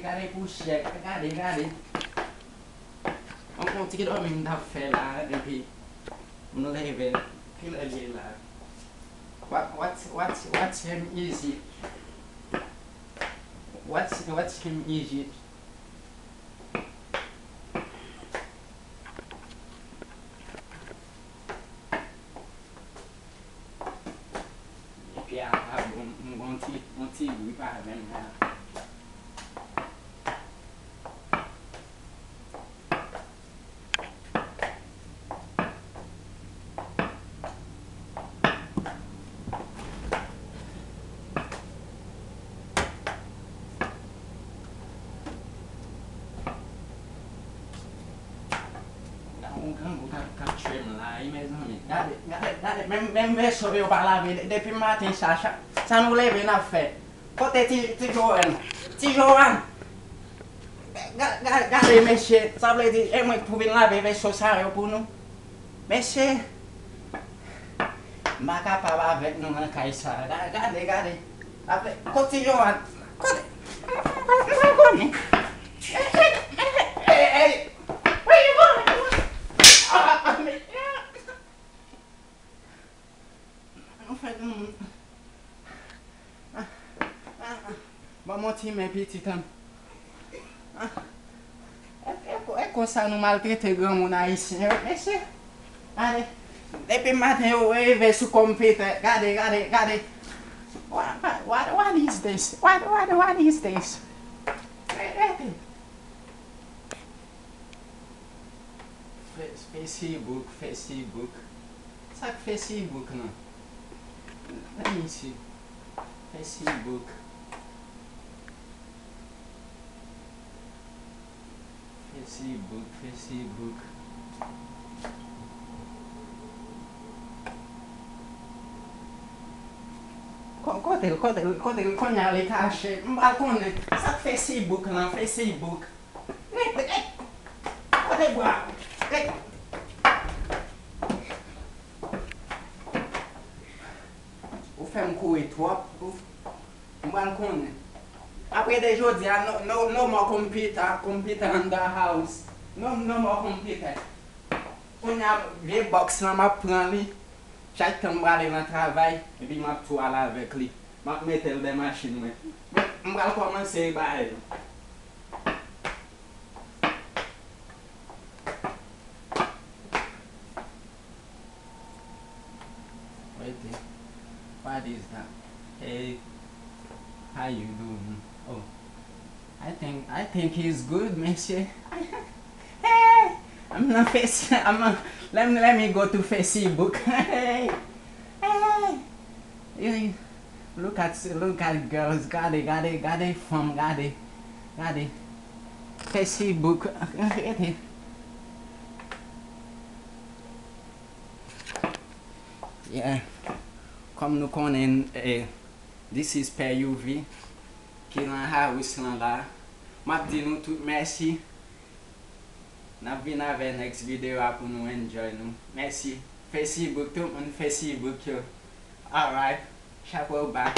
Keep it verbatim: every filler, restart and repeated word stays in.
Gade pousyè, gade, gade. Yon, yon ti dòmi m t ap fè la, epi m leve. Kilè l ye la? What, what, what, what time is it? What, what time is it? Epi a pa bon, m gon ti, yon ti grip avè m la. Yon grangou k ap, k ap tchwe m la, wi, mezanmi. Gade, gade, gade, menm, menm veso yo pa lave de-, depi maten sa, sa, sa nou leve n ap fè. Kote ti, ti Joanne? Ti Joanne! Ga-, ga-, gade, mesye, sa vle di, e mwen k pou vin lave veso sa yo pou nou? Mesye, m pa kapab avèk nou nan kay sa. Ga-, gade, gade. Apre, kote Joanne? Kote? M pa konnen. Hey, hey, hey, hey, hey. Where you going? Ah, ah, ah, men, ah. Nou fè granmoun. Ah, ah, ah. Ban m yon ti men pitit an. Ah. E, e, e konsa nou maltrete granmoun ayisyen yo, mesye. Gade. Depi maten yo reve sou konpitè. Gade, gade, gade. What, what, what, what is this? What, what, what is this? Rete. Fe-, Facebook, Facebook. Sa k Facebook lan? Let me see. Facebook. Facebook, Facebook. Ko-, kote l, kote l, kote l, kounye a li kache? M pa konnen. Sa k Facebook lan, Facebook? Kote bwa? Ou fè m kouri twòp. Ou, m pral konnen. Apre de jodi a, no, no, no more computer, computer in the house. No, no more computer. Kounye a, vye bòks lan, m ap pran li. Chak tan m prale nan travay, epi m ap tou ale avèk li. M ap mete l nan machin mwen. M pral kòmanse bay. Wait, what is that? Hey, how you doing? Oh, I think, I think he's good, mesye. Hey, I'm not face, I'm not, let me, let me go to Facebook. Hey, hey. Hey, look at, look at girls. Gade, gade, gade fanm, gade. Gade. Facebook. Gade. Yeah. Kòm nou konnen, eh, this is Pè Youvy ki nan house lan la. M ap di nou tout mèsi. N ap vin avè next video a pou nou enjoy nou. Mèsi. Facebook, tout moun Facebook yo. Alright. Chapo ba.